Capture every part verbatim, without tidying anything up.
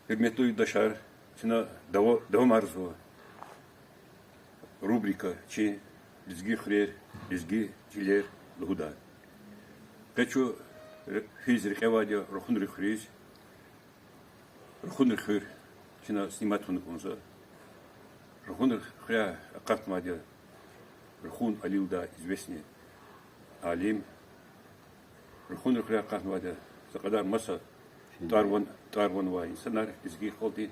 Гьуьрметлу юлдашар, чна дава-, давамарзава рубрика чи лезги хуьрер, лезги чилер лугьудай. Къе чун ре-, физ рекьевайди я Рухунрин хуьруьз, Рухунрин хуьр чна снимать авуна кӀанзава. Рухунрин хуьряй акъатнавайди я Рухун Али лугьудай известный алим. Рухунрин хуьряй акъатнавайди я са кьадар маса тӀвар-ван-, тӀвар-ван авай инсанар, лезги халкьдин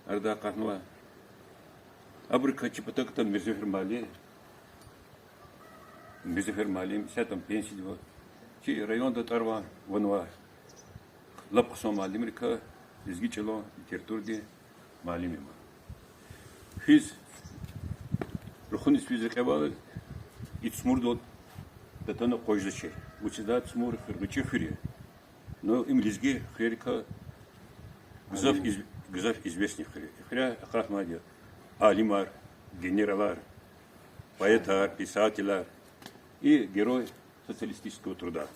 арадай акъатнавай. Абурукай чи патав кутан Мирзефер муаллим, Мирзефер муаллим исятда пенсиядава. Чи районда тӀвар-ван авай лап хъсан муаллимрикай, лезги чӀалан литературадин муаллим я ман. Физ, Рухуниз физ рекьевайла, и Цмурдал атана къважзачир. Вучиз лагьайтӀа Цмур хуьр гъвечӀи хуьр я. Ну, им лезги хуьрерикай гзаф из-, гзаф известный хуьр я. И хуьряй акъатнавайди я алимар, генералар, поэтар, писателар и Герой Социалистического Труда.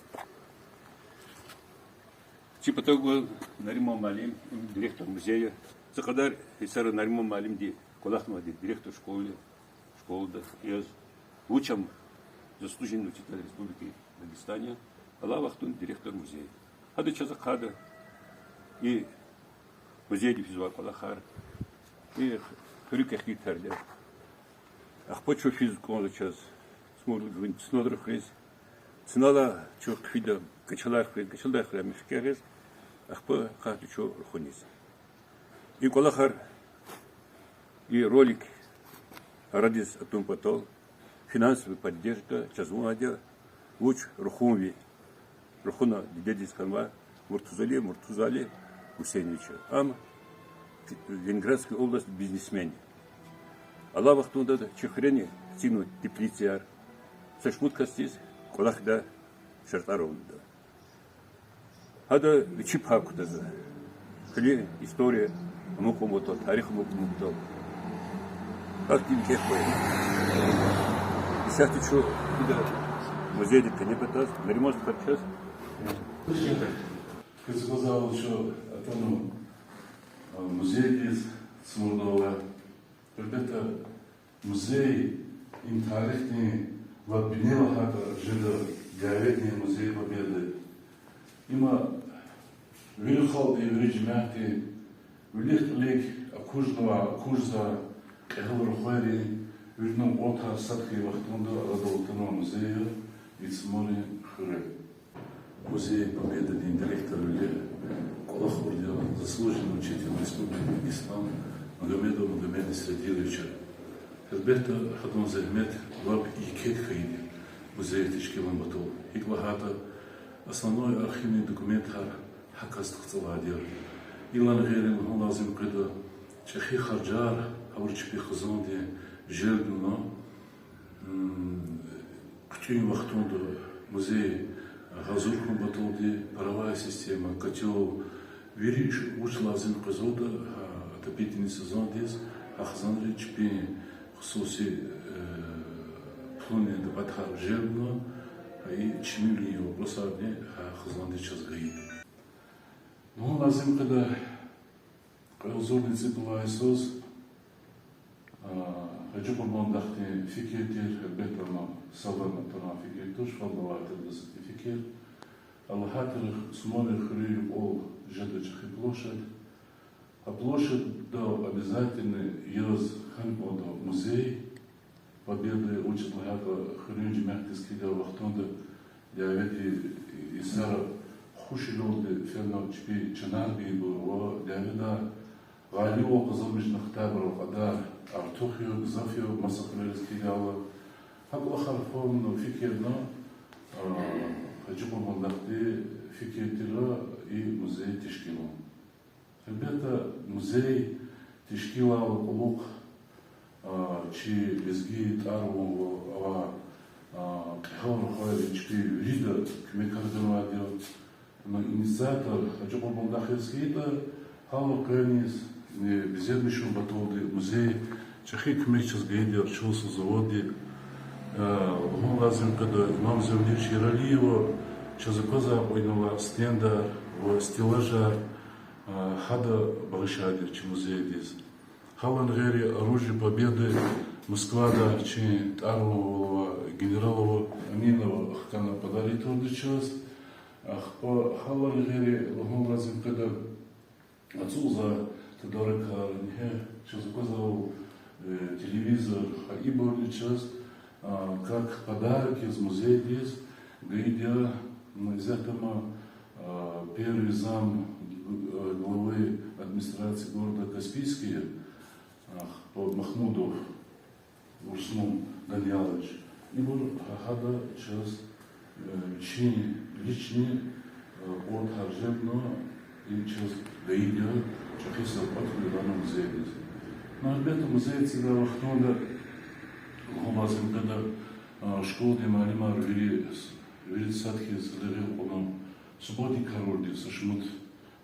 Чи патав гвай Нариман муаллим, им директор музея. Са кьадар йисара Нариман муаллимди кӀвалахнавайди я директор школы, школада яз, вуч ам заслуженный учитель Республики Дагестан я, алай вахтунда директор музея. Гьада чаз ахъайда и музейди физвай кӀвалахар, и хуьруьк ихтилатар. Ахпа чун физ кӀанзава чаз Цмур-, Цмудрин хуьруьз. Цинал чун хъфида Гачалар хуьруьз, Гачалар хуьряй мехъер гъиз, ахпа акъатда чун Рухуниз. И кӀвалахар, и ролик арадиз атун патал финансовая поддержка чаз авунвайди я вуч Рухунви, Рухуна дидедиз хьанвай Муртузали, Муртузали Гусейновича. Ам Ленинградская область бизнесмен я. Алай вахтунда чи хуьрени эцигнава теплицаяр, са шумуд касдиз кӀвалахдай шартӀар авунда. Гьада вичи пай кутазва. Килиг, история амукьун патал, тарих амукьун патал. Ахьтин кӀек хьайи. Исятда чун ида музейдин къене патаз, Нариман стхадиз чаз. Квез квазалчу атана музейдиз Цмурдалай. Гьелбетда, музей им тарихдин ва бине лагьайтӀа жеда дяведин музей Победы. Има вири халкьдин, вири жемятдин вилик-кьилик акъужнавай, акъужзавай кьегьал рухвайрин виридалай кӀватӀ сад хьайи вахтунда арадал атанвай музей я и Цмурдин хуьре. Музей Победыдин директорвиле кӀвалахурди я заслуженный учитель Республики Дагестан Магомедов Магомед Исрагиловича. Гьелбетда, гьадан зегьмет лап еке хьайиди я музей тешкилун патал. ГьикӀ лагьайтӀа, основной архивный документар гьа касдихъ цӀалайди я. Идалай гъейри лугьун лазим къведа, чӀехи харжар гьабур чпи хизандиз желбна, хъуьтӀуьн вахтунда музей гьазур хьун паталди, паровая система, котёл, вири вуч лазим къвезватӀа, гьа отопительный сезондиз гьа хизанри чпин хсуси пулунин дакӀатар желбна, гьа и чимивилин вопросарни гьа хизандиз чаз гайи. Лугьун лазим къведа, кьве агъзурни цӀипуд лагьай йисуз Гьажи Къурбандахдин фикир тир, гьелбетда, ам садрани атанвай фикир туш, фадлай авай тир са фикир. Аллагьдин Цмурдин хуьруьн юкьвал жеда чӀехи площадь. А площадьда обязательно яз хьана кӀанда музей Победы, вучиз лагьайтӀа хуьруьн жемятдиз килигай вахтунда дяведи йисара хушвилелди фена чпи чанар гайибур ва дяведай гъалибвал къазанмишна хтайбурал кьадар артух я, гзаф я, маса хуьрериз килигайла. ГьакӀ кӀвалахар фагьумна, фикирна, Гьажи Къурбандахди фикир тира и музей тешкилун. Гьелбетда, музей тешкилайла кьулухъ чи лезги тӀвар-ван ва кьегьал рухвайри чпи вирида куьмекар ганвайди я. Ана инициатор Гьажи Къурбандах яз хьайитӀа, гьал къваниз безермишун паталди музей чӀехи куьмек чаз гайиди я, чаз са заводди. Лугьун лазим къведа, Имамзелилович Яралиева чаз аквазвай кьве инал алай стендар ва стеллажар, Гьада багъишайди я чи музейдиз. Гьалан гъейри Оружие Победы Москвада чи тӀвар-ван авай генерал авай Аминов хкана подарить авурди чаз. Ахпа гьалан гъейри лугьун лазим я хьи, ацукьзавай тадаракар, ингье чаз аквазвай, э, телевизор, гьа ибурни чаз, а, как подарок яз музейдиз гайиди я, м, исятда ма, а, первый зам, э, главы администрации города Каспийский, а, Махмудов Урсун Даниялович, ибур гьа-, гьада чаз, э, вичин личный, э, кьван гьаржедна, и чаз гайиди я, чӀехи савкьват хьуй лагьана музейдиз. Ну, гьелбетда, музей эцигай вахтунда, лугьун лазим я хьи, э, школадин муаллимар вири, вири сад хьиз гъиле кьуна, субботникар авурди я са шумуд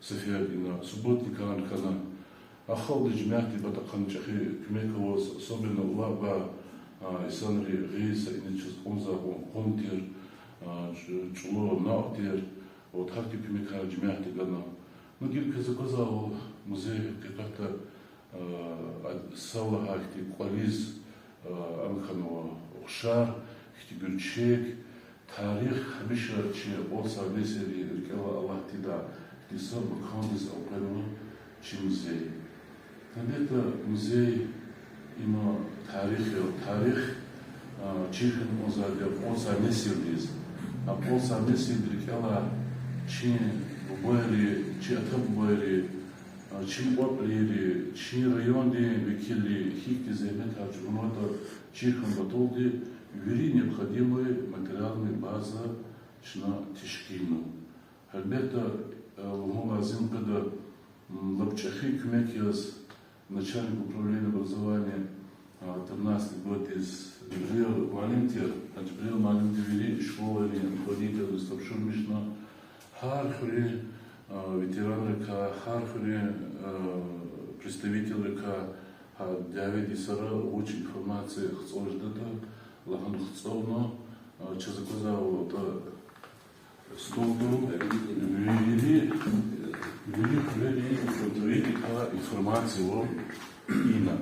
сеферда ина, субботникарни хьана. Ахалди жемятдин патахъай чӀехи куьмек аваз, особенно улаба, а, инсанри гъиз са ина чаз кьунзавай кьван къван тир, а, чӀ-, чӀулав накь тир, вот гьахьтин куьмекар жемятди гана. Ну, гила квез аквазвайвал, музей гьакъикъатда, а, а, са лагьай хьтин кӀвализ, а, ам хьанва ухшар, хьтин гуьрчег, тарих гьамиша чи кьван сад несилдин рикӀелай алатдайди, хьтин са макандиз элкъвенва чи музей. Гьелбетда, музей им тарих я, тарих, а, чир хьана кӀанзавайди я кьван сад несилдиз. А кьван сад несилдин рикӀелай чи бубайри, чи ата-бубайри, а, чи мукьва-кьилийри, чи райондин векилри гьихьтин зегьмет гьаржнаватӀа чир хьун паталди, вири необходимый материальный база чна тешкилна. Гьелбетда, э, лугьун лазим я хьи, м, лап чӀехи куьмек яз начальник управления образования, а, тринадцатый годдиз Жибрил муаллим тир, а, Жибрил муаллимди вири школайрин руководителриз тапшурмишна, гьар хуьруьн, а, ветеранрикай, гьар хуьруьн, а, представителрикай, гьа дяведин йисара вуч информация хцӀун жедатӀа лагьана хцӀарна, а, чаз аквазвайвал, столдал вири, вири хуьрерин фронтовикрикай информация ава ина,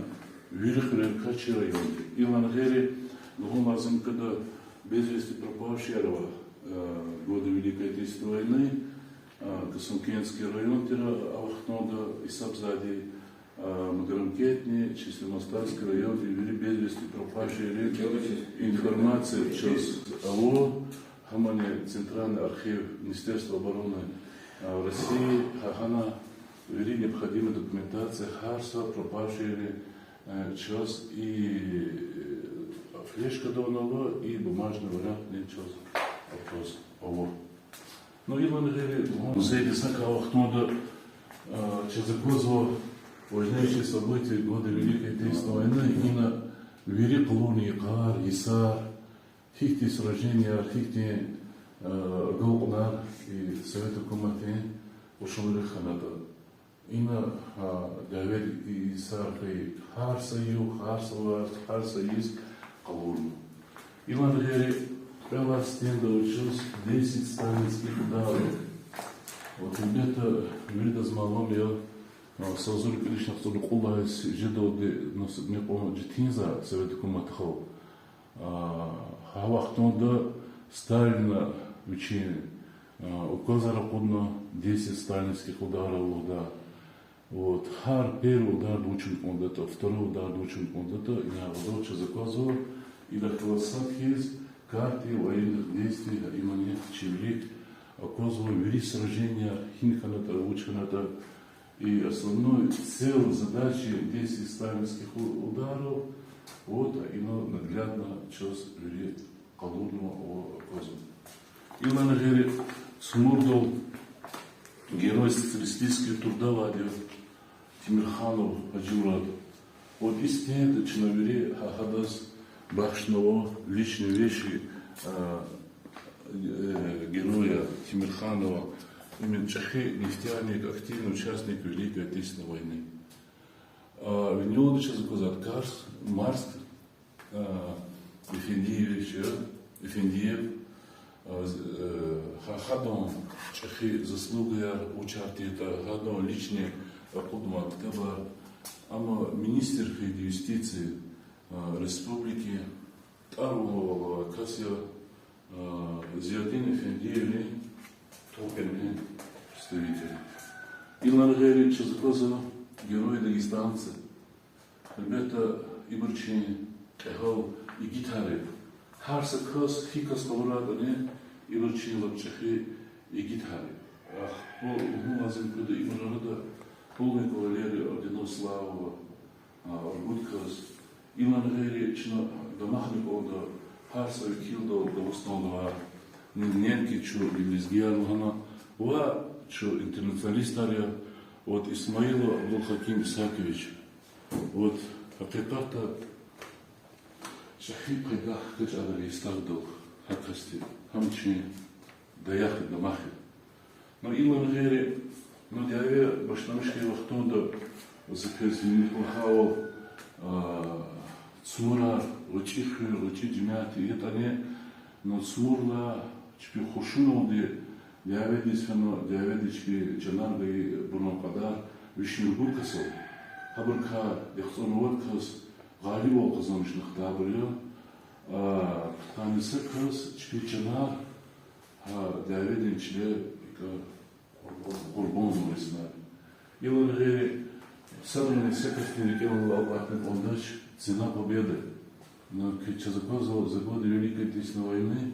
вири хуьрерикай чи районда. Инал гъейри, лугьун лазим я хьи, без вести пропавшийяр ава, э, годы Великой Отечественной войны, э, Касымкентский район тир а вахтунда, исабзавайди, э, Магарамкентни, Чистомастарский район, и вири без вести пропавшийрин информация чаз ава, гьамани Центральный архив Министерства обороны, э, России, гьа гьана вири необходимый документация, гьар са пропавшийрин, э, чаз и, э, флешкада ава, и бумажный вариантни чаз акваз ава. Ну, инал гъейри, музейдиз акай вахтунда, э, чаз аквазва важнейшие события годы Великой Отечественной войны, ина вири къалурни йикъар, йисар, гьихьтин сраженияр, гьихьтин, э, агалкьунар и Совет гьукуматдин кьушунрихъ хьанатӀа. Ина, гьа дяведин йисар хьайи гьар са югъ, гьар са варз, гьар са йис къалурна. Инал гъейри кьвед лагьай стендал чаз десять сталинских ударов. Вот, гьелбетда, виридаз малум я, а, са агъзурни кӀуьд вишни яхцӀурни кьуд лагьай жедалди, ну, са мукьва четинзавай Совет гьукуматдихъ. А, гьа вахтунда Сталина вичин, а, указар акъудна десять сталинских ударов лугьудай. Вот, гьар первый ударда вуч авун кӀандатӀа, второй ударда вуч авун кӀандатӀа, ина гъадал чаз аквазва, идахъ галаз сад хьиз карты военных действий, именно чи вилик аквазва вири сраженияр, гьина хьанатӀа, вуч хьанатӀа, и основной цель, задачи десять сталинских у-, ударов, вот, а ина наглядно чаз вири къалурнава ва аквазва. Инал гъейри Цумурдал Герой социалистического труда авайди я Темирханов Гьажимурад. Вот и стенд чна вири гьа-, гьадаз бахшнава, личные вещи, а, э, героя Темирханова, именно чӀехи нефтяник, активный участник Великой Отечественной войны. А, винелди чаз аквазвайди Карс, Марс, а, Эфендиевич, э, Эфендиев, А, з-, э, гьа-, гьадан чӀехи заслугаяр вучар тиртӀа, гьадан личный акъудунвай ктабар, амма министр хьиз юстиции, а, республики, тӀвар-ван авай кас я, а, Зиятдин Эфендиеврин тукӀвенрин представитель. Инлай гъейри чаз аквазва герой дагестанца. Гьелбетда, ибур чи кьегьал игитар я. Гьар са кас, гьи кас къалурайтӀани, ибур чи лап чӀехи игитар я. Ахпа лугьун лазим я хьи, ибурун арада полный кавалер я орденов Славы, а, Аргутказ. Инлай гъейри чна дамахна кӀанда гьар са векилдал, Дагъустандал, не-, неинки чун лезгияр лагьана, ва чун интернационалистар я, вот Исмаилов Абдулхаким Исакович. Вот, гьакъикъатда, чӀехи пайдах качӀарай Дагъустандал гьа касди, гьам чи даях я, дамах я. Ну, инлай гъейри, ну, дяве башламишай вахтунда за квез михьи лагьайвал, а, цумурар, гъвечӀи хуьр, гъвечӀи жемят ятӀани, ну, цумурла чпи хушуналди дяведиз фена, дяведи чпи чанар гайибурун кьадар вишни рубур кас ава. Гьабурукай яхцӀурни вад кас гъалибвал къазанмишна хтайбур я. А, пудкъанни са кас чпи чанар гьа дяведин чилел икӀ къурбандиз гана. Инлай гъейри, садрани са касдин рикӀелай акъатна кӀандач цена победы. Ну, квез чиз аквазва, за годы Великой Отечественной войны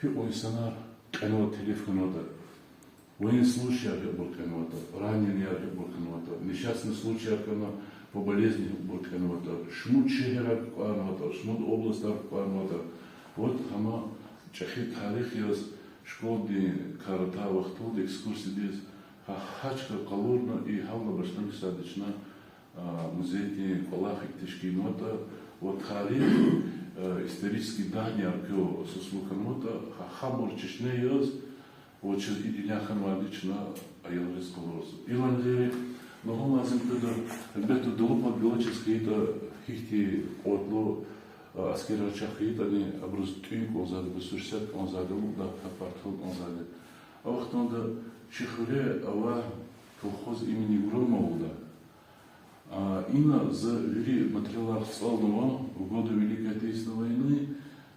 гьикьван инсанар кьенватӀа, телеф хьанватӀа. Военнослужащийяр гьикьванбур кьенватӀа, раненныйяр гьикьванбур кьенватӀа, несчастный случайяр хьана, по болезни гьикьванбур кьенватӀа, шумуд шегьерар кукӀварнаватӀа, шумуд областар кукӀварнаватӀа. Вот гьам чӀехи тарих яз школадин кар атай вахтунда экскурсиядиз гьа, гьа чка къалурна, и гьална башламишзавайди чна, а, музейдин кӀвалах икӀ тешкилнаватӀа, ва тарих, а, исторический данныяр квел сусму хьанватӀа, гьа, гьабур чешне яз, ва чаз и дуьнья хьанвайди чна аялриз къалурзава. Инлай гъейри, лугьун лазим я хьи, гьелбетда, далу пад галачиз хьайитӀа, гьихьтин къуватлу, а, аскерар чахъ хьайитӀани, абуруз тӀуьн кӀанзавайди, абуруз сурсат кӀанзавайди, лугьуда, гьа партал кӀанзавайди. А вахтунда чи хуьре авай колхоз имени Громова лугьуда. А, ина за вири материалар хцӀалнава, в годы Великой Отечественной войны,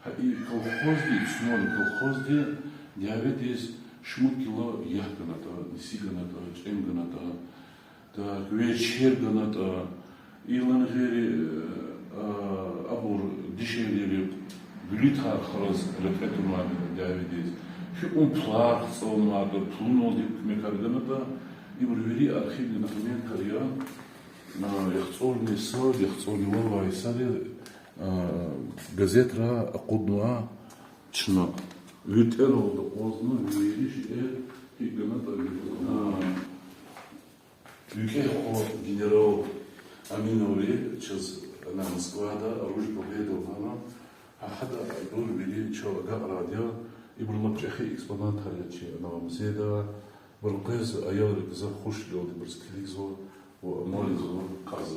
гьа и колхозди, цӀуна колхозди дяведиз шумуд кило ягь ганатӀа, ниси ганатӀа, чӀем ганатӀа, так, вечер ганатӀа, инлай гъейри, а, абур дишегьлийрихъ гуьлуьтар храз лекье тунвай дяведиз. Гьикьван пулар хцӀанватӀа, пулуналди куьмекар ганатӀа, ибур вири архивный документар я. А, яхцӀурни сад, яхцӀурни вад лагьай йисара, а, газетра акъуднава чна. ВиртӀералди акъвазна, вири шейэр гьикӀ ганатӀа, гьикӀ ганатӀа. ВикӀегь кьван генерал Аминоври чаз ана Москвада Оружие Победы лагьана, гьа, гьада абур вири чал агакьрайди я, ибур лап чӀехи экспонатар я чи ана музейда, абур къвез аялри гзаф хушдалди абуруз килигзава ва амализва кьаз.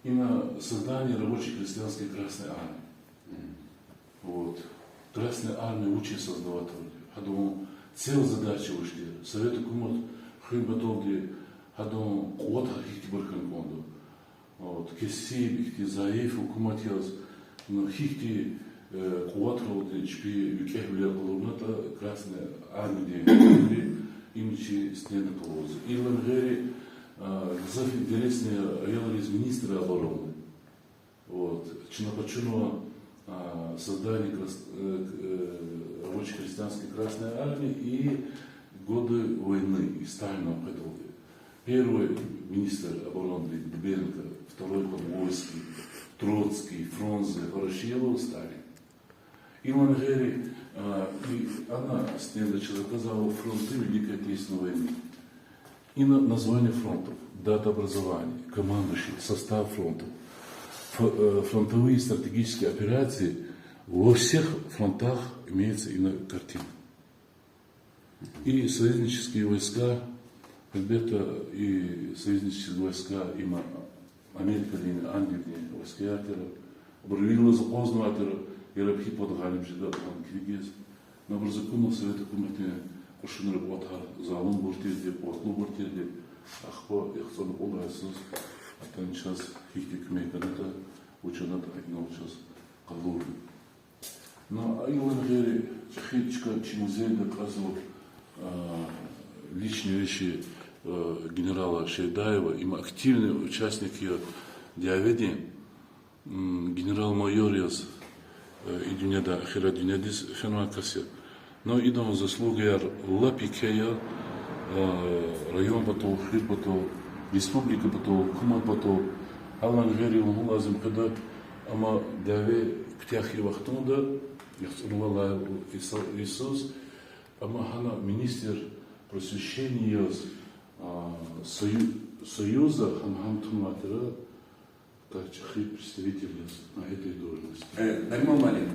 Ина создание рабочей крестьянской Красной Армии. Вот. Красная Армия вучиз создавать авурди? Гьадан цел, задача вуч тир? Совет гьукумат хуьн паталди гьадан къуватар гьихьтинбур хьана кӀанда? Вот. Кесиб, ихьтин заиф гьукумат яз, ну, гьихьтин, э, къуватралди чпи викӀегьвилер къалурнатӀа Красная Армиядин, им чи стендакалуз. Инлай гъейри, а, гзаф интересный аялриз министр обороны. Вот. Чна къачунва, а, создание крас-, э, э, рабоче-крестьянской Красной Армии и годы войны, и Сталинан къведалди. Первый министр обороны Дыбенко, второй Подвойский, Троцкий, Фрунзе, Ворошилов, Сталин. Инлай гъейри, а, и ана стенда чаз аквазва фронты Великой Отечественной войны. Ина название фронтов, дата образования, командующий, состав фронтов, ф-, э, фронтовые стратегические операции, во всех фронтах имеется ина картина. И союзнические войска, гьелбетда, и союзнические войска, има Америкадин, Англиядин войскаяр тир, абур виридаз акъвазнавай тир, яраб гьи пад гъалиб жеда лагьана килигиз. Абур законно Совет гьукуматдин кьушунрин кьватар залумбур тирди, къуватлубур тирди, ахпа яхцӀурни кьуд лагьай йисуз атана чаз гьихьтин куьмек ганатӀа, вуч ганатӀа, гьакӀ инал чаз къалурна. Ну, а инлай гъейри, чӀехи чка чи музейда кьазва, а, личные вещи, а, генерала Шейдаева, им активный участник я дяведин, м, генерал-майор яз, э, и дуьньяда, эхират дуьньядиз фенвай кас я. Но идан заслугаяр лап еке я, э, район патал, хуьр патал, республика патал, гьукумат патал. Гьанлай гъейри лугьун лазим къведа, амма дяве куьтягь хьайи вахтунда, яхцӀурни вад лагьай йисуз, амма гьана министр просвещения яз, а, сою-, союза гьам-гьам тунвай тир, как чӀехи представитель яз на этой должности. Э, Нариман муаллим,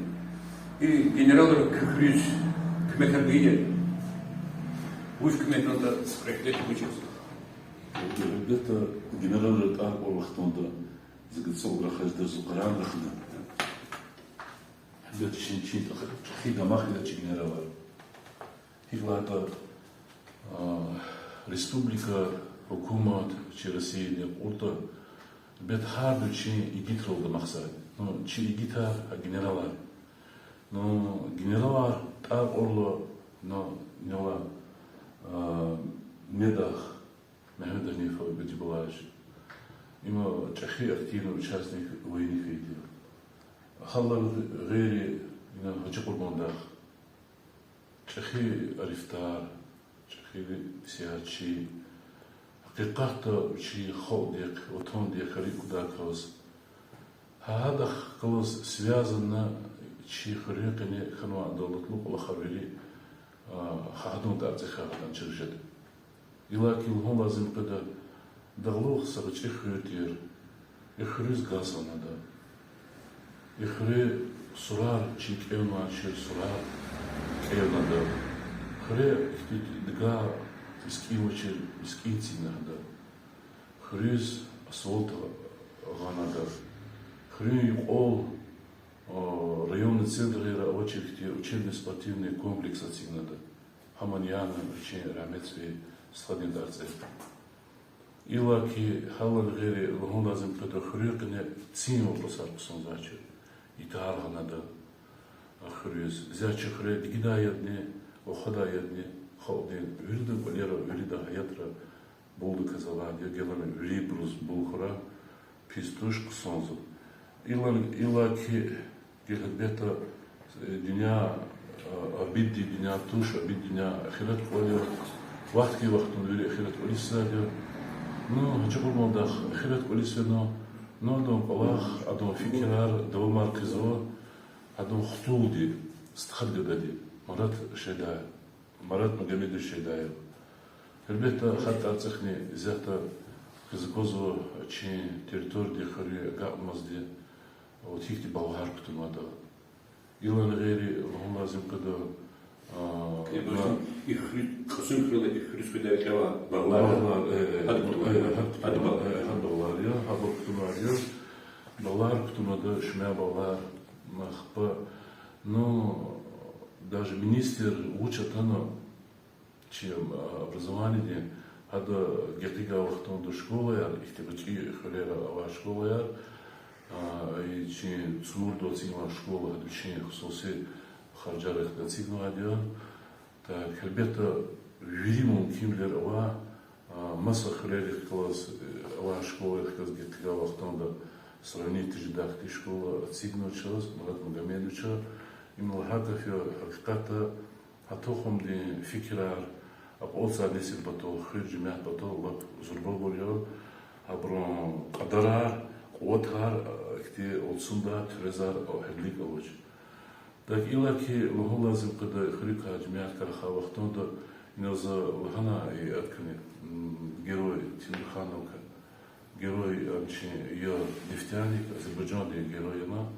и генералар куь хуьруьз куьмекар гайи я? Вуч куьмек ганатӀа, са кьве кьиле вучиз? Гьелбетда, генералар тӀвар кьур вахтунда зи гзаф рахаз жеда, зун къарагъна рахана. Гьелбетда, чин-чин чӀехи дамах я чи генералар. ГьикӀ лагьайтӀа, а, республика, гьукумат, чи Россиядин кьуртӀа, гьелбетда, гьарда чин игитрал дамахзавайди. Ну, чи игитар, а, генералар. Ну, генералар тӀвар кьурла, ну, инал, а, Медах Мегьамед Гьаниф Гаджибалаевич. Им чӀехи активный участник войны хьайиди я. Гьанлай гъейри ина Гьажи Къурбандах. ЧӀехи арифдар, чӀехи сиятчи, гьакъикъатда чи халкьдихъ, ватандихъ рикӀ кудай кас. Гьа гьадахъ галаз связанна чи хуьруьн къене хьанвай адалатлу кӀвалахар вири, а, гьадан тӀварцӀихъ гьадан чир жеда. Иллаки лугьун лазим къведа, дагълух са гъвечӀи хуьр тир, и хуьруьз газ гъанада. И хуьре сурар, чи кӀевнавай чир сурар кӀевнада. Хуьре ихьтин дигай мискӀин авачир мискӀин эцигнада. Хуьруьз асфальт гъанада. Хуьруьн юкьвал, а, районный центрра авачир ихьтин учебно-спортивный комплекс эцигнада. Гьамни яна вичин рагьметдиз фейи стхадин тӀварцӀихъ. Иллаки гьанлай гъейри лугьун лазим къведа, хуьруьн къене цин вопросар хъсанзавайди я. Итар гъанада а хуьруьз. Заз чи хуьре дигидай ядни, ахвадай ядни, халкьдин вирида кӀвалера, вирида гьаятра булдаказ авайди я, гелани вирибуруз бул хьурай, пис туш, хъсанзава. Иллаки, иллаки гьелбетда, э, дуьнья, а, абадди дуьнья туш, абадди дуьнья эхират кӀвал я. Вахт хьайи вахтунда вири эхират кӀвализ физвайди я. Ну, Гьажи Къурбандах эхират кӀвализ фена, ну, адан кӀвалах, адан фикирар давамар хъийизва адан хтулди, стхадин гадади, Марат Шейдаев, Марат Магомедович Шейдаев. Гьелбетда, гьа тӀварцӀихъни исятда хкиз аквазва чи территориядин хуьруьн агакьнамазди, вот гьихьтин балгьар кутунвайди я. Инлай гъейри лугьун лазим къведа, а, и хуьруьз, кьасум хуьрел и хуьруьз хуьдай кӀевай балгьар, балгьар, э, э, гьад кутунвай, э, гьад кутунвай, гьад балгьар я, гьабур кутунвайди я, балгьар кутунвайди я, шуьмяй балгьар, ахпа, ну, даже министр вуч атана, чи, а, образованиедин, гьада гекъигай вахтунда школаяр, ихьтин гъвечӀи хуьрера авай школаяр, а, и чи Цумурда эцигнавай школа, гьада вичин хсуси харжарихъ эцигнавайди я. Так, гьелбетда, вири мумкинвилер ава, а, маса хуьрерихъ галаз, э, авай школайрихъ галаз гекъигай вахтунда сравнить жедай хьтин школа эцигнава чаз Марат Магомедовича. Им лагьай гаф я, гьакъикъатда, гьа тухумдин фикирар акьалтзавай несил патал, хуьр-жемят патал лап зурбабур я, гьабурун кьадарар, къуватар, а, ихьтин алцумдай туьрезар, а, гьелелиг авач. Так, иллаки лугьун лазим къведа, хуьруькай, жемяткай рахай вахтунда, ина за лагьана и адакай, м, герой Темирхановка, герой, а, чи я, Нефтяник, Азербайжандин герой я ма,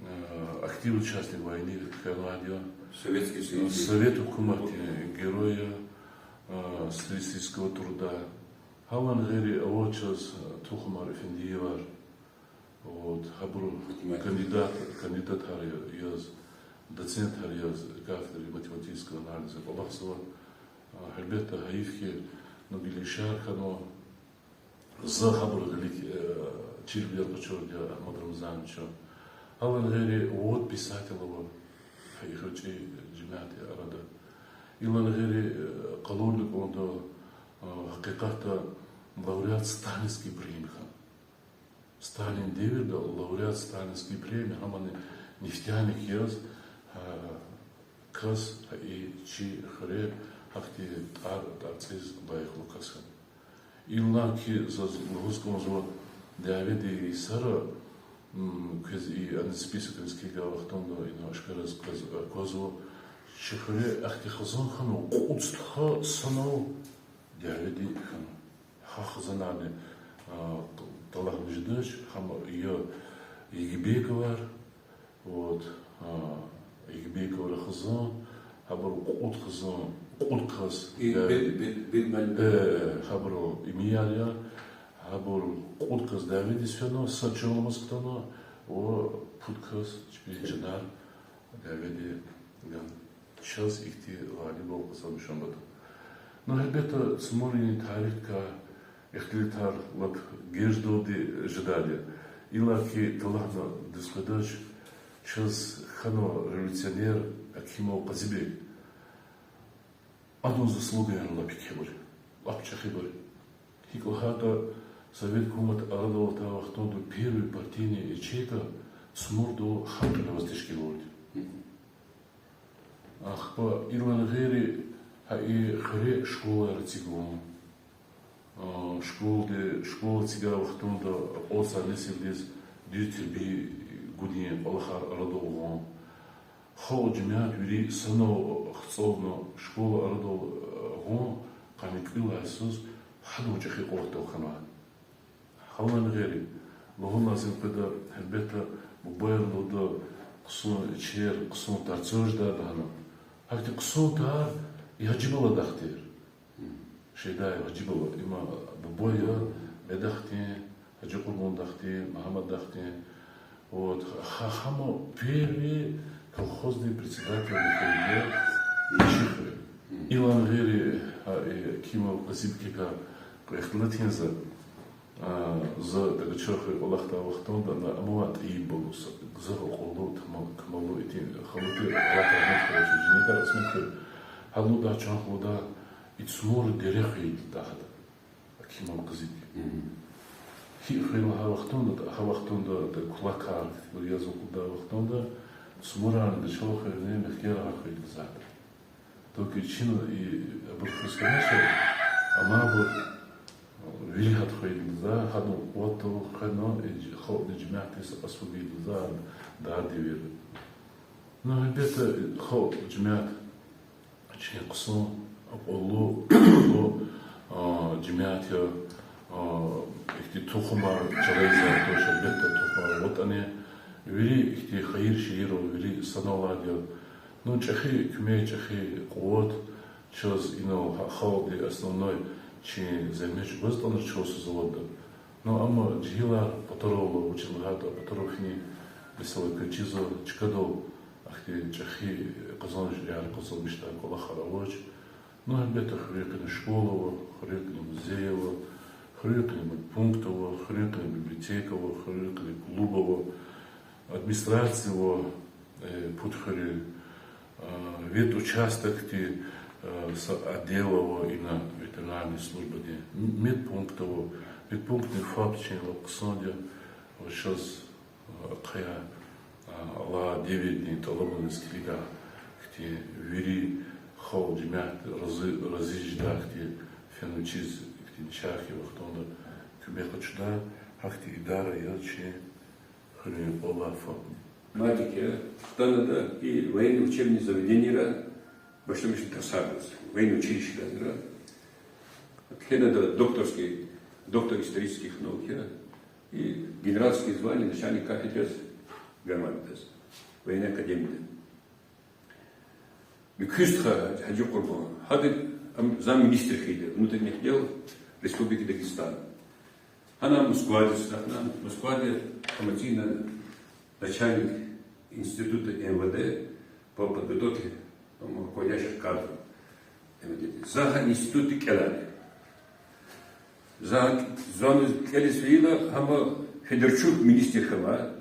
а, активный участник войны хьанвайди я. Советский Союз. Совет гьукуматдин герой я, а, социалистического труда. Гьанлай гъейри ава чаз, а, тухумар Эфендиевар. Вот, гьабур кандидат, кандидатар я-, яз. Доцентар яз кафедры математического анализа кӀвалахзава. А, гьелбетда, гьайиф хьи, ну, гилишар хьанва, за гьабурун гъилик, э, чирвилер къачурди я Агьмад Рамзановича. Гьалан гъейри вад писатель ава гьа и гъвечӀи жемятдин арада. Илан гъейри, э, къалурна кӀанда, э, гьакъикъатда лауреат Сталинской премии хьана. Сталин девирда лауреат Сталинской премии, гьамани нефтяник яз, а, кас, а, и чи хуьре гьахьтин тӀвар тӀварцӀиз лайихлу кас хьана. Иллаки заз лугьуз кӀанзава, дяведин йисара, м, квез и, ана, списокриз килигай вахтунда ина ашкараз кваз-, аквазва, чи хуьре ахьтин хизан хьанва кьуд стха санал дяведи хьана. Гьа хизанарни, а, талгьана жедач, гьам я Егибековар, вот, а, Егибековар хизан, гьабур кьуд хизан, кьуд кас, И я, бир, бир, бир ман- э, гьабурун имияр я, гьабур кьуд кас дяведиз фена, са чан аламаз хтана, ва пуд кас чпин чанар дяведи гана. Чаз ихьтин гъалибвал къазанмишун патал. Ну, гьелбетда, Цмуррин тарихдикай ихтилатар лап геждалди жедайди я. Иллаки талгьана дуьз къведач, чаз хьанва революционер Акимов Къазибек. Адан заслугаяр лап кхьибур я, лап чӀехибур я. ГьикӀ лагьайтӀа, совет гьукумат арадал атай вахтунда первый партийный ячейка Цмурда халкьдин аваз тешкиларда. Ахпа илан гъейри гьа и хуьре школаяр эцигун. А, школада, школа эцигай вахтунда акьалтзавай несилдиз дуьз тербия гудин кӀвалахар арадал гъун. Халкь, жемят вири санал хцӀурна школа арадал, а, гъун, къанни кьил йисуз гьадан чӀехи къуватдал хьанвай. Гьалан гъейри, лугьун лазим къведа, гьелбетда, бубайри лугьуда хъсан чер, хъсан тарцар жедайди я гьана. Гьахьтин хъсан тар и Гьажибаладахъ тир. Шейдаев Гьажибала, им бубайрин, мадахъдин, Гьажи Къурбандахъдин, Мугьаммаддахъдин. Вот, гьа-, гьам первый колхозный председатель хьайиди я чи хуьре. Илан гъейри, гьа, э, Акимов Къазибекакай кьве ихтилат ийин за, а, за Дагачан хуьре кӀвалахдай вахтунда, ана, ам авай тӀийиб балуса, гзаф акьуллу, тамам-, камаллу итим халу тир, Аллагь рагьмет хьуй, чи жинедар кьисмет хьуй. Гьа лугьудай, чан лугьудай, и Цмур дере хвейиди лугьуда гьада, Акимов Къазибек. ГьикӀ хвейила гьа вахтунда, гьа вахтунда кулакар, яз акъуддай вахтунда, Цмурарни Дагачан хуьрни мехъерар хвейиди лугьузва гьада. Только чина и абур хьиз хьанач, амма абур вири гьада хвейиди лугьузва, гьадан къуватдал хвена, и халкьдин жемятдиз аслугиди лугьузва, дар девирда. Ну, гьелбетда, халкь, жемят, чи хъсан, акьуллу, акьуллу, а, жемят я, а, ихьтин тухумар чӀалайзавай туш, гьелбетда, тухумар аватӀани, вири ихьтин хайир-шийирар, вири санал алайди я. Ну, чӀехи куьмек, чӀехи къуват чаз инал гьа халкьди основной чи зегьмет чӀугваз тӀанра чал сузаватӀа. Ну, амма жегьилар патарал ала, вучиз лагьайтӀа патарал финин, месела, квез чизва, чкадал ахьтин чӀехи къазаншвилер къазанмишдай кӀвалахар авач. Ну, гьелбетда, хуьруьн къене школа ава, хуьруьн къене музей ава, хуьруьн къене медпункт ава, хуьруьн къене библиотека ава, хуьруьн къене клуб ава, администрация ава, э, пуд хуьруьн, а, ветучастокдин, а, са отдел ава ина ветеринарный службадин, м-, медпункт ава, медпунктдин ФАП чи лап хъсанди я, ва чаз, а, ахъая, а, алай девирдин тӀалабуниз килигай хьтин, вири халкь, жемят рази, рази жедай хьтин, фена вичиз хьтин чахъ хьайи вахтунда куьмек къачудай гьахьтин идара я чи хуьруьн кӀвале ФАП. Мадик я, хтанатӀа и военный учебный заведениера башламишна тарсардиз, военный училищедазра. КхьенатӀа докторский, доктор исторических наук я, и генеральское звание начальник кафедры ганвайди я адаз военный академияда. Муькуь стха Гьажи Къурбан, гьада ам замминистра хьайиди я внутренних дел Республики Дагестан. Гьана Москвадиз рахана, Москвада амачина начальник института МВД, По подготовке, по-моему, руководящих кадров. За гьа институтда кӀелайди. За, зани кӀелиз фейила, гьам Федорчук министр хьана,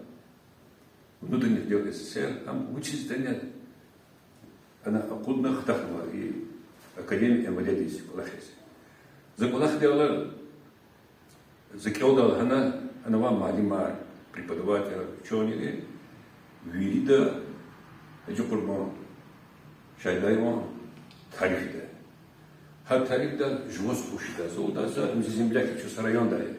внутренних дел С С С Р, гьам вучиз ятӀани ана акъудна хтанва и академия М В Д-диз кӀвалахиз. За кӀвалахдайла, за кӀелдайла гьана, гьана авай муаллимар, преподавателар, учёныйри, вирида Гьажи Къурбан Шайдаеван тариф ийида. Гьа тарифда жуваз хуш жеда. За лугьуда, за, зи земляк я, чи са райондай я.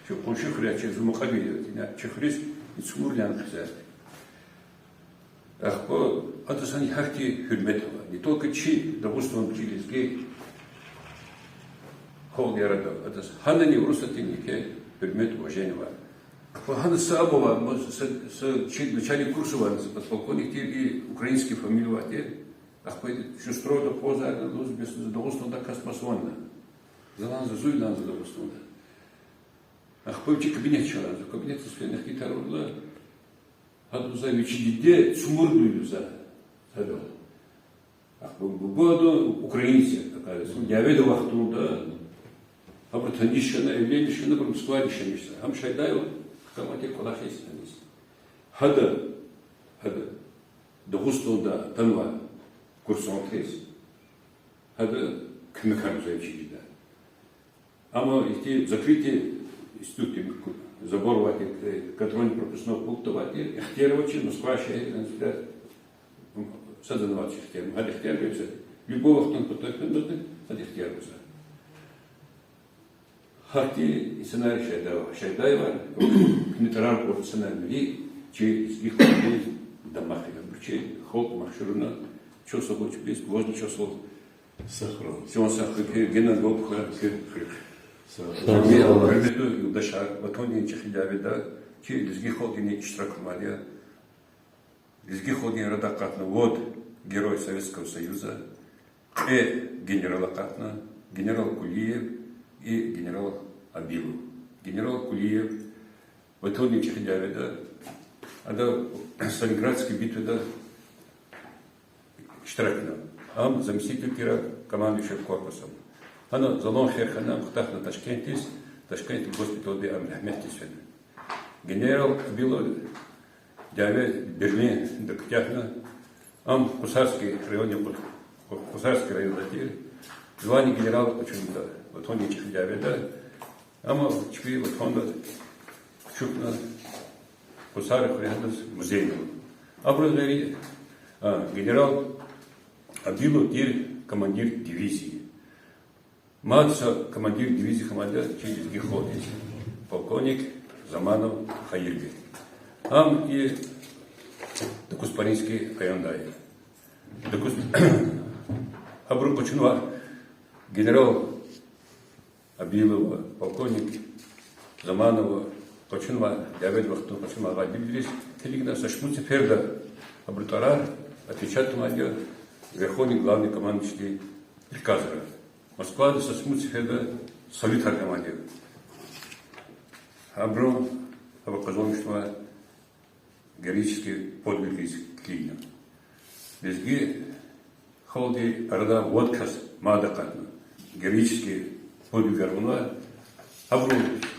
Чи къунши хуьряй, чи зи мукьвабур я, ина чи хуьруьз и цумур яна хъфида. Ахпа адаз гьахьтин гьуьрмет ава. Не только чи Дагъустанда, чи лезги халкьдин арада адаз гьанани Урусатдани еке гьуьрмет, уважение ава. Ахпа гьана са абур ава, ма са, са чи начальник курса авай, са подполковник тир, и украинский фамилия авай тир. Ахпа чун стройда акъвазарна, лугьуз, бес за Дагъустанда кас-мас авани. Залан за, зун залан за Дагъустанда. Ахпа чи кабинет чна, за кабинетдиз фена, ихтилатар авурла, гьада лугьузва, вичи диде цумур дуйла за, гьада. Ахпа буба ада украинец я, оказывается, дяведин вахтунда гьабуру таниш хьана, эвленмиш хьана, абуру Москвада яшамиш жезва. Гьам Шайдаев хкаматӀа кӀвалахиз аниз. Гьада, гьада Дагъустанда атанвай курсантриз гьада куьмекар гузвай вичи диде. Амма ихьтин закрытый институт, забор авай тир, контрольно-пропускной пункт авай тир, ихтияр авачир Москва шегьерда, садани авачир ихтияр, гьада ихтияр гузвай, любой вахтунда патал фенмазди, гьада ихтияр гузвай. Гьахьтин инсанар Шайдаев, Шайдаевар, куьне тӀварар кьур инсанар вири чи лезги халкьдин дамах я, абуру чи халкь машгьур авуна, чухсагъул чпиз, гвоздни чухсагъул. Сагърай. Чун сагъ хьухь, генани гвай хьухь, хуьх. Гьуьрметлу юлдашар, Ватандин ЧӀехи дяведа чи лезги халкьдини иштирак амайди я. Лезги халкьдин арада акъатна вад Герой Советского Союза, кьве генерал акъатна, генерал Кулиев и генерал Абилов. Генерал Кулиев Ватандин ЧӀехи дяведа, ада Сталинградский битвада иштирак авуна. Ам заместитель тир командующего корпусом. Гьана залан хер хьана, ам хтана Ташкентдиз, Ташкентдин госпитальда ам рагьметдиз фена. Генерал Абилов дяве Берлинда куьтягьна, ам Хусарский районда, Ху-, Хусарский районда тир, звание генерала къачунда Ватандин ЧӀехи дяведа, амма чпи Ватанда чухна Хусарикай гьадаз музейда. Абурун гъейри, а, генерал Абилов тир командир дивизии. Мад са командир дивизии хьамайди я чи лезги халкьдиз, полковник Заманов Хаирбек. Ам и Докуспаринский райондай я. Докус-, абуру къачунва, генерал Абилова, полковник Заманова къачунва, дяведин вахтунда къачунвай авайбуруз килигна, са шумуд сеферда абурун тӀварар отвечатнавайди я Верховный главнокомандующийдин приказра. Москвада са шумуд сеферда салютар гамайди я. Абуру, абуру къазанмишнава героический подвигриз килигна. Лезги халкьдин арада вад кас мад акъатна, героический подвигар авунва, абуру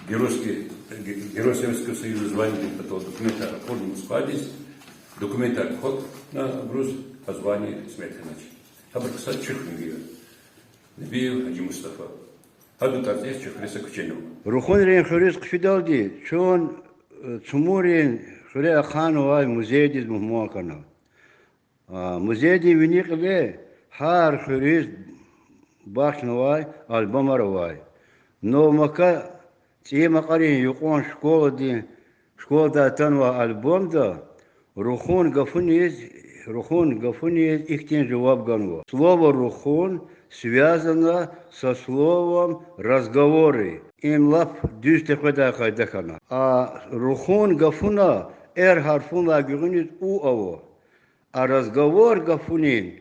геройский, ге-, Герой Советского Союза званиедин патал документар ракъурна Москвадиз, документар квахьнач, абуруз а звание смет хьанач. Абурун ксар чи хуьруьнви я, Набиев Гьажи Мустафа. Гьадан тӀварцӀихъ чи хуьре са куьче ава. Рухунрин хуьруьз хъфидалди чун, э, Цумуррин хуьре ахъайнавай музейдиз мугьман хьана. А, музейдин вини кьиле гьар хуьруьз бахшнавай альбомар авай. Навмака ЦӀийи Макьарин юкьван школадин, школадай атанвай альбомда рухун гафуниз, рухун гафуниз ихьтин жаваб ганва: Слово рухун связано со словом разговоры. Им лап дуьз текъведай къайда хьана. А рухун гафуна эр гьарфунлай гуьгъуьниз у ава. А разговор гафунин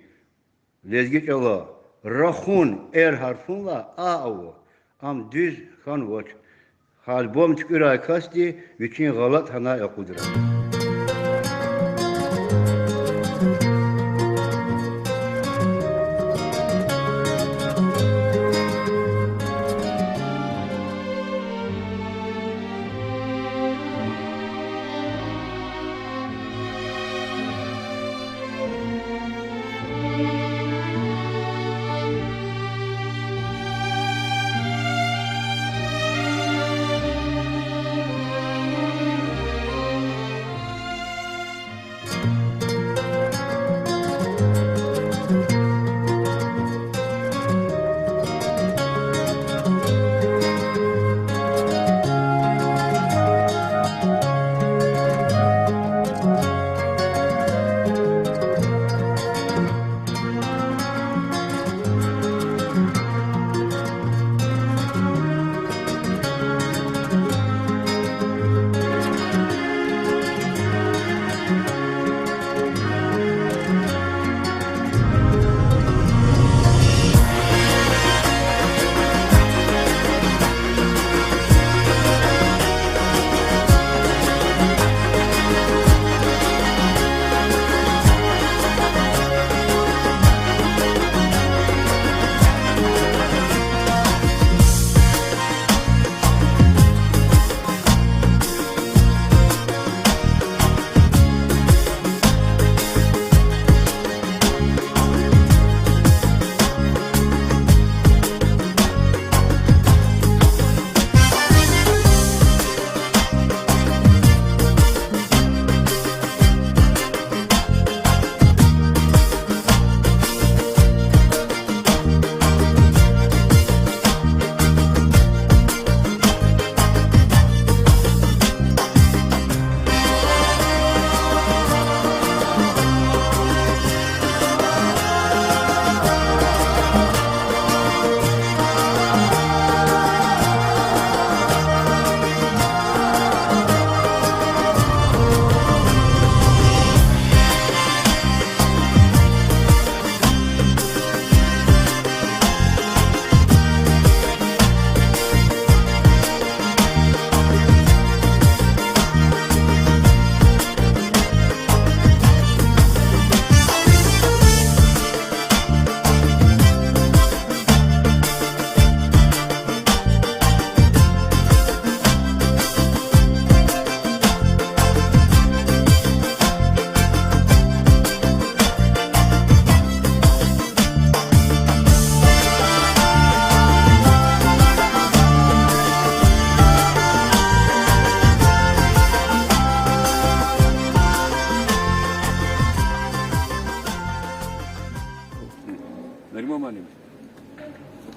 лезги чӀала рахун эр гьарфунлай а ава. Ам дуьз хьанвач. Гьа альбом туькӀуьрай касди вичин гъалатӀ гьанай акъудра.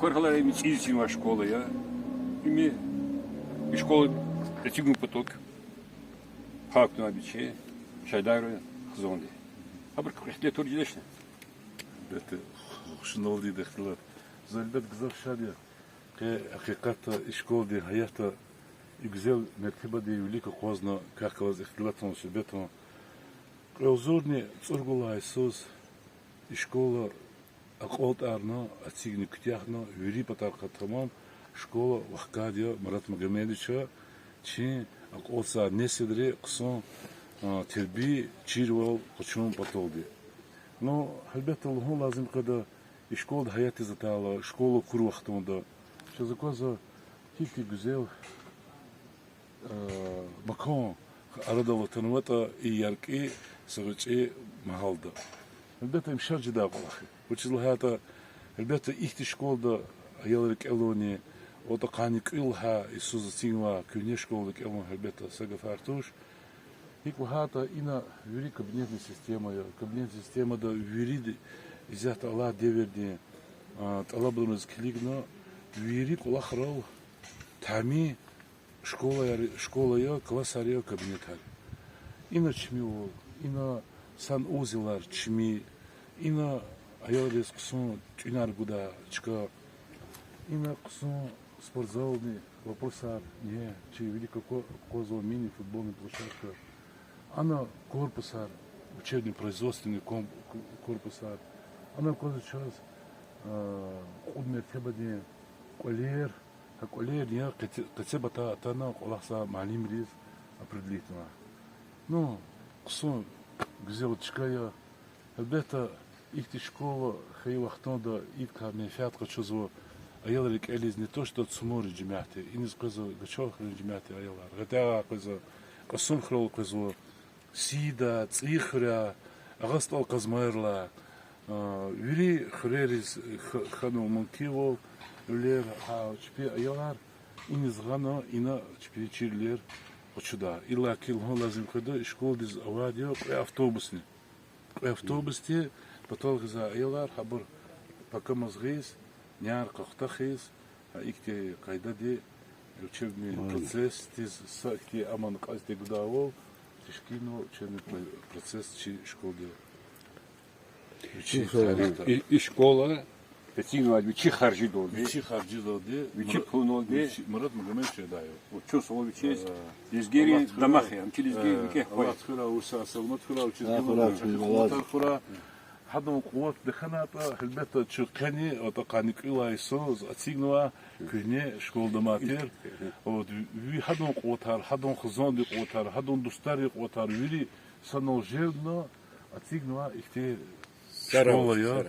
Кур гьаларай, им цӀийиз финвай школа я. Им и школа эцигун патал пай кутунвай вичи Шайдари хизанди. Абур куь ихтилатар жедачни? Бети, хушуналди ихтилат. За, гьелбет, гзаф шад я. Къе гьакъикъатда и школадин гьаятда и гуьзел мертебадин вилик акъвазна квехъ галаз ихтилатун, суьгьбетун. Кьве агъзурни цӀуругуд лагьай йисуз и школа акьалтӀарна, эцигна, куьтягьна, вири патарихъай тамам школа вахкайди я Мурад Магомедовича, чи акьалтзавай несилри хъсан, а, тербия, чирвал къачун паталди. Ну, гьелбетда, лугьун лазим къведа, и школада гьаятдиз атайла, школа акур вахтунда чаз аквазва гьихьтин гуьзел макан арадал атанватӀа и яркӀи са гъвечӀи магьалда. Гьелбетда, им шад жедай кӀвалах я. Вучиз лагьайтӀа, гьелбетда, ихьтин школада аял рикӀелни, атӀа къанни кӀуьд лагьай йисуз эцигнавай куьгьне школада кӀелун, гьелбетда, са гафар туш. ГьикӀ лагьайтӀа, ина вири кабинетный система я, кабинетный системада вирида исятда алай девирдин, а, тӀалабунриз килигна, вири кӀвалахрал тамам школаяр, школа я, классар я, кабинетар. Ина чимивал, ина санузелар чими, ина аялриз хъсан тӀуьнар гудай чка, ина хъсан спортзалдин вопросар, не, чи вилик аква-, аквазва мини-футбольный площадка. Ана корпусар, учебно-производственный ком-, корпусар. Ана аквазва чаз, а, кьуд мертебадин кӀвалер, гьа кӀвалерни я къеце-, къецепата атана кӀвалахзавай муаллимриз определитьнава. Ну, хъсан гуьзел чка я. Гьелбетда, ихьтин школа хьайи вахтунда идакай менфят къачузва аялрин рикӀелиз, не то что Цумуррин жемятдин, иниз къвезва Гачалхуьруьн жемятдин аялар, гъетягъай къвезва, Кьасумхуьрел къвезва, Сийда, ЦӀийи Хуьряй, Агъа СтӀал Къазмайрилай, а, вири хуьрериз х-, хьанва мумкинвал, вилер, гьа чпин аялар иниз гъана, ина чпин чирвилер къачуда. Иллаки лугьун лазим къведа, и школадиз авайди я кьве автобусни. Кьве автобусди патал гъизвай аялар, гьабур пакамаз гъиз, няр къахта хьиз, гьа ихьтин къайдада учебный процессдиз са ихьтин аман кьаз тегудайвал тешкилнава учебный про-, процесс чи школада. Вичин тарихда. И, и школа эцигнавайди вичин харжидалди, вичин харжидалди, вичин пулуналди, вичи-, Мурад Магомедович жедай я. Чун савал вичиз, лезгийрин дамах я, ам чи лезги викӀегь хва я. Аллагьди хуьрай, вуса саламат хьурай, вичиз гила къуватар хьурай. Гьадан къуват тахьанайтӀа, гьелбетда, чун къени, атӀа къанни кӀуьд лагьай йисуз эцигнавай куьгьне школадай мад тир. Вот, ви гьадан къуватар, гьадан хизандин къуватар, гьадан дустарин къуватар, вири санал желбна эцигнавай ихьтин школа я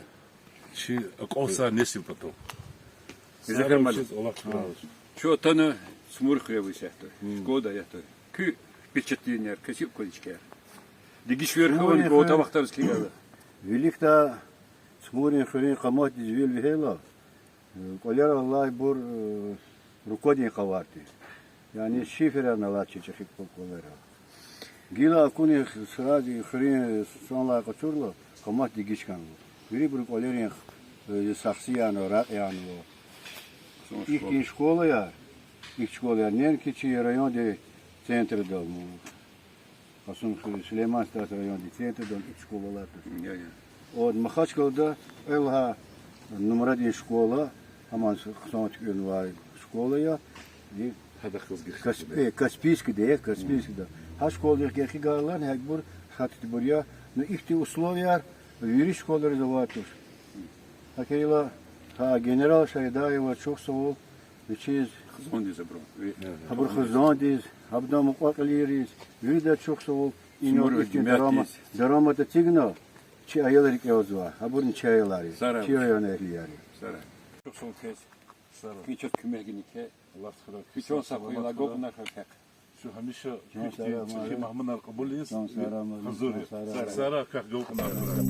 чи акьалтзавай несил патал. Мирзахаир муаллим, чун атана Цумур хуьре исятда, школадай ятӀа. Куь впечатленияр, квез гьикӀ аквазва и чкаяр? Дегишвилер хьанвани, кӀвалахда вахтариз килигайла? Виликдай Цумуррин хуьруьн къаматдиз вил вегьейла, кӀвалерал алайбур руквадин къавар тир. Яни шиферарни алай чи чӀехи кӀвалера. Гила акуна сразу хуьруьн санлай къачурла, къамат дегиш хьанва. Вирибурун кӀвалерин сахси янва, ракь янва. Ихьтин школаяр, ихьтин школаяр неинки чи райондин центрда, Къасумхуьр, Сулейман-Сталидин райондин центрда ихьтин школаяр туш. Махачкъалада кьвед лагьай нумрадин школа, аман хъсан туькӀуьрнавай школа я. Каспийскда, Каспийскда. Гьа школадихъ гекъигайла, гьакӀбур хатӀ тибур я. Ну, ихьтин условияр вири школайриз авай туш. ГьакӀ хьайила, гьа генерал Шайдаеваз чухсагъул, вичиз, хизандиз абурун, гьабур хизандиз, гьабурун мукьва-кьилийриз, виридаз чухсагъул, инал ихьтин дарамат эцигна, чи аялар рикӀелзава, гьабурни чи аялар я, чи районэгьлияр я. Чухсагъул квез. Куьн чаз куьмек гайитӀа, Аллагьди хуьрай, куьн чан сагъ хьуй, агалкьунар хьуй квехъ. Чун гьамиша куь ихьтин чӀехи мугьманар кьабулиз гьазур я. Сара, сара, квехъ агалкьунар хьурай.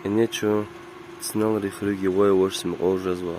Ингье чун Цналрин хуьруьгъ яваш-яваш мукьвал жезва.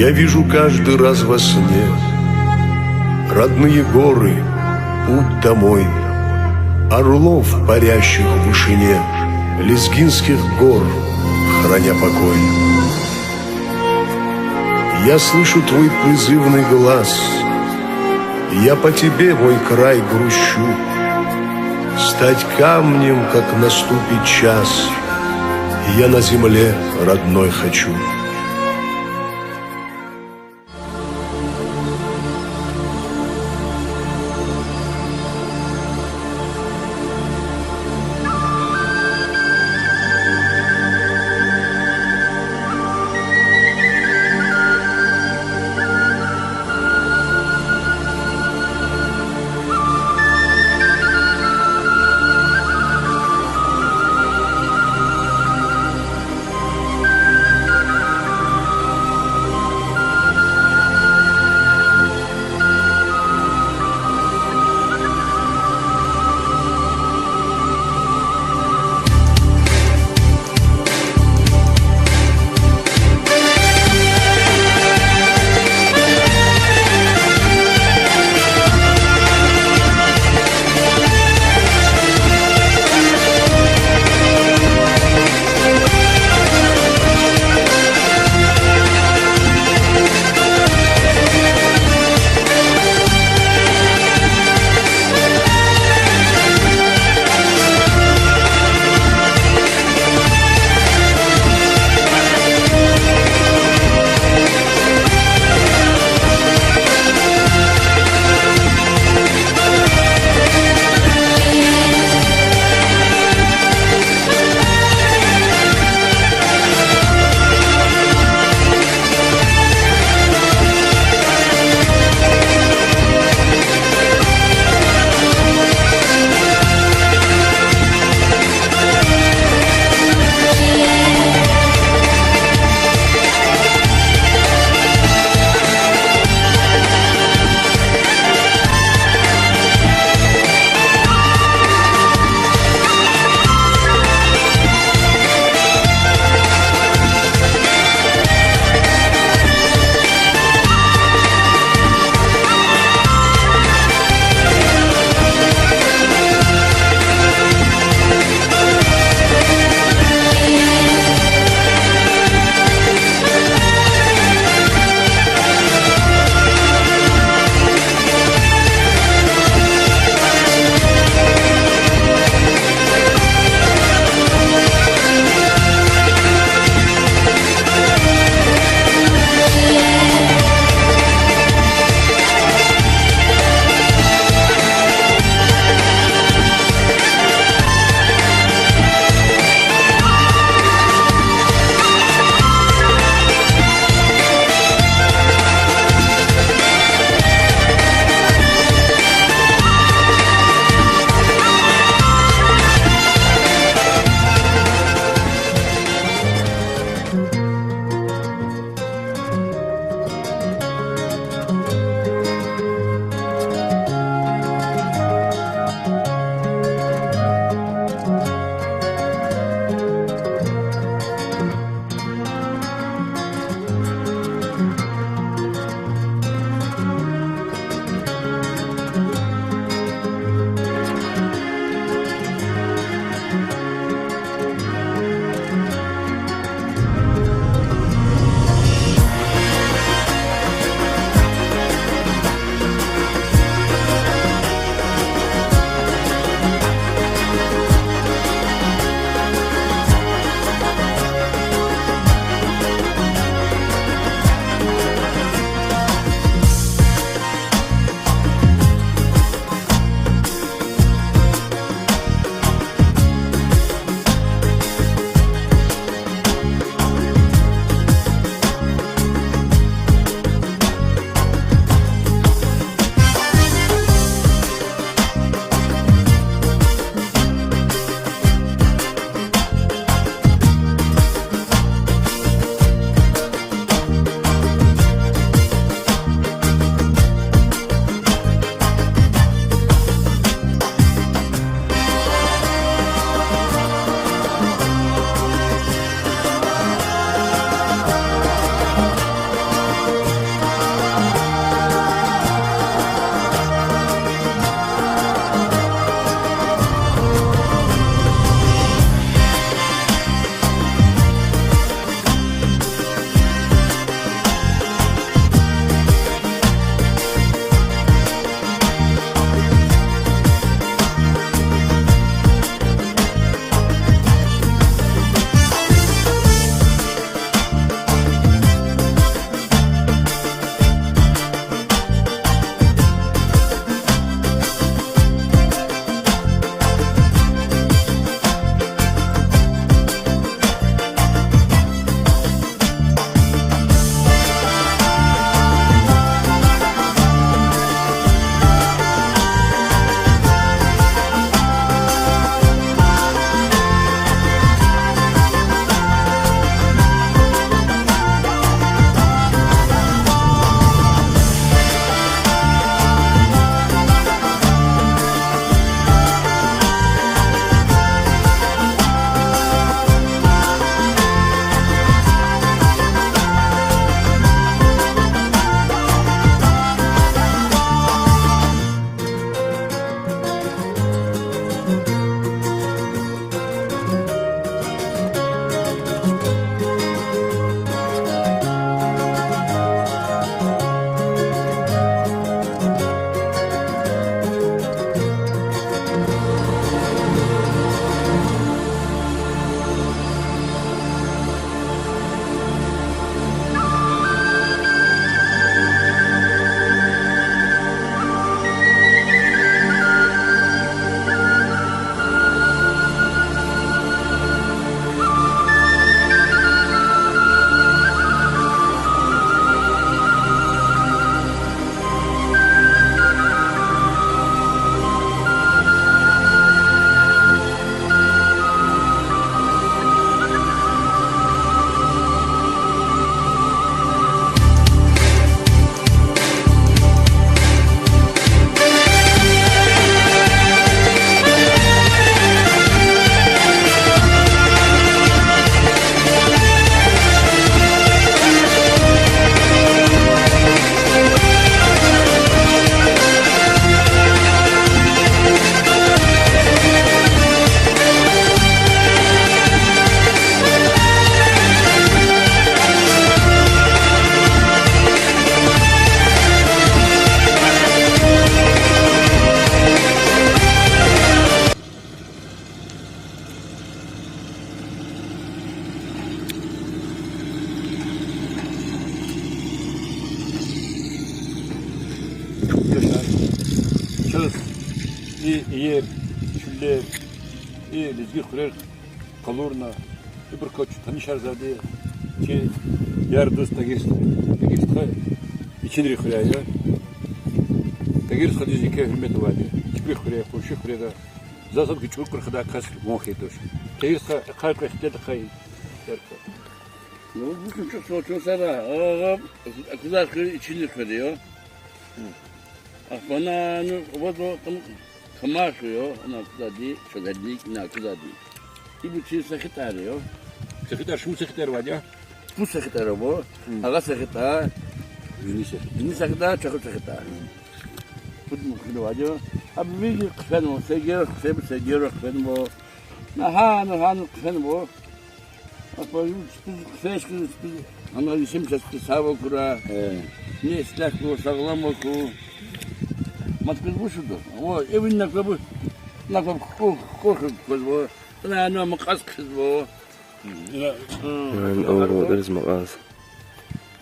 Я вижу каждый раз во сне родные горы, путь домой, орлов, парящих в вышине, лезгинских гор, храня покой. Я слышу твой призывный глас, я по тебе, мой край, грущу. Стать камнем, как наступит час, я на земле родной хочу. Яшар. Чаз и иер, чуьллер, и лезги хуьрер къалурна, ибурукай чун танишарзавайди чи яр-дуст Тагьир стха. Тагьир стха Ичинрин хуьряй я. Тагьир стхадиз еке гьуьрмет авайди я. Чпи хуьре, къунши хуьреда. Заз сад ки чӀуру кӀур хадай кас ван хьайи туш. Тагьир стха, ахъай кьве ихтилат ахъая. Ну, бу чун чӀур са, чун сара, агъа, аквазвай хуьр Ичинрин хуьр я. Ахпа ана, ну, вот, вот, там, Камаш я, ана аквазвайди, Шагьарник, ина аквазвайди. Ибур чи СахитӀар я. СахитӀар, шумуд СахитӀар авайди я? Пуд СахитӀар ава, агъа СахитӀа, Жни СахитӀа, Чаху СахитӀа. Пуд мухтилиф авайди я. Абур вири хъфенва, Сергеров, Сергеров хъфенва. Нагьана, нагьана хъфенва. Ахпа чпиз хъфейди, чпиз, ана, исим чаз хъфиз, сагъ хьурай. Э. Не ислягь хьуй, сагълам хьуй. Мад квез вуч лугьуда? О, эвин накла бу, накла кур, кур хьуй квез ва. Ана, ана макьаз хъфизва. Ана, ана, ана, ана, макьаз.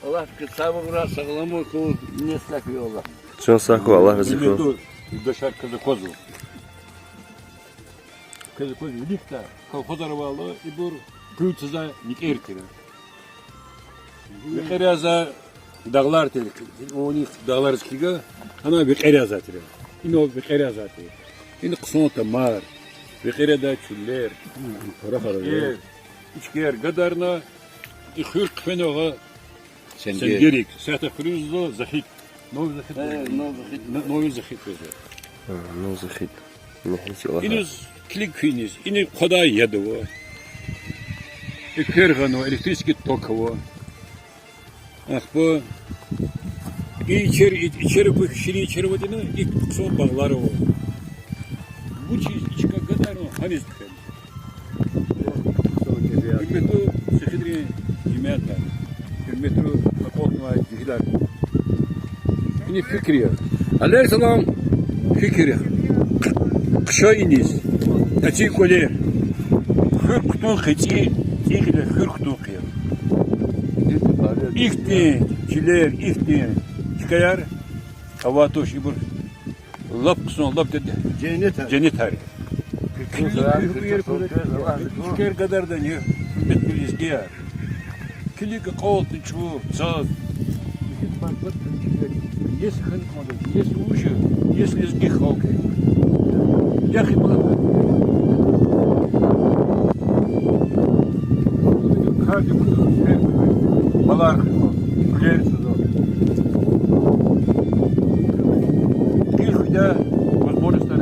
Аллагь квез сагъ хьурай, сагълам хьуй, не ислягь хьуй, Аллагь. Чан сагъ хьуй, Аллагь рази хьуй. Гьуьрметлу юлдашар, квез аквазва. Квез акваз виликдай колхозар авайла, ибур къуьл цазвай викӀер тир. ВикӀер язавай дагълар тир. Ана дагълариз килига, ана викӀер язавай тир. Ина викӀер язавай тир. Ина хъсан тамар, викӀер язавай чуьллер, ичкер, ичкер гадарна, и хуьр хъфена агъа Сенгер. Сенгерик. Сятда хуьруьз лугьузва Захит. Новый Захит. Э, Новый Захит. Н-, Новый Захит лугьузва. А, Новый Захит. Иниз килиг куьниз, ина хъвадай яд ава. Эквер гъанва, электрический ток ава. Ахпа и ичер, и ичер, ширин ичер аватӀани, и хъсан багълар ава. Вучиз и чка гадарна, гьаниз тухвена. Гьуьрметлу Сихидрин жемятар, гьуьрметлу акьалтнавай жегьилар. Ина фикир я. Алейгьиссалам, фикир я. Хъша иниз, эциг кӀвалер. Хуьр кутун хьи, цӀи, цӀи гъиле хуьр кутун хьи я. Ихьтин чилер, ихьтин чкаяр авай туш ибур. Лап хъсан, лап дед-, женнетар. Женнетар. Килиг, килиг, килиг, килиг, килиг, гадардани, гьуьрметлу лезгияр. Килиг, акьалтни чӀур, цаз. Если ханкмада, если уже, если лезги халкь. Яхи бала. Каждый малар, кулер. Их, да, возможность, да.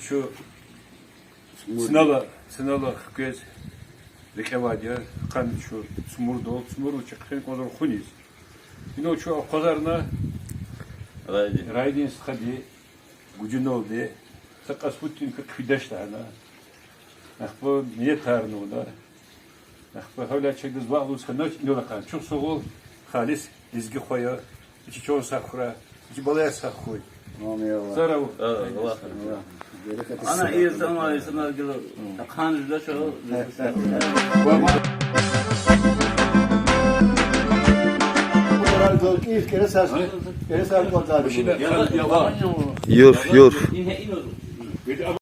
Чун цинал, цинал хквез рекье авайди я, къанни чун Цмурдал, Цмурдал чи хъфена кӀанзава Хуниз. Инал чун акъвазарна райдин стхади, Гужуналди, са кьас пуд тӀимил хъфидач лагьана. Ахпа минетарнавна. Ахпа гьавиляй чаз ваъ лугьуз хьанач, инал акъвазна. Чухсагъул, халис лезги хва я, и чи чан сагъ хьурай, и чи балаяр сагъ хьуй. Амин, Аллагь. Сагърай. Берекат. Ана и заман, и заман гила, ахъа жедач. Юрф, юрф.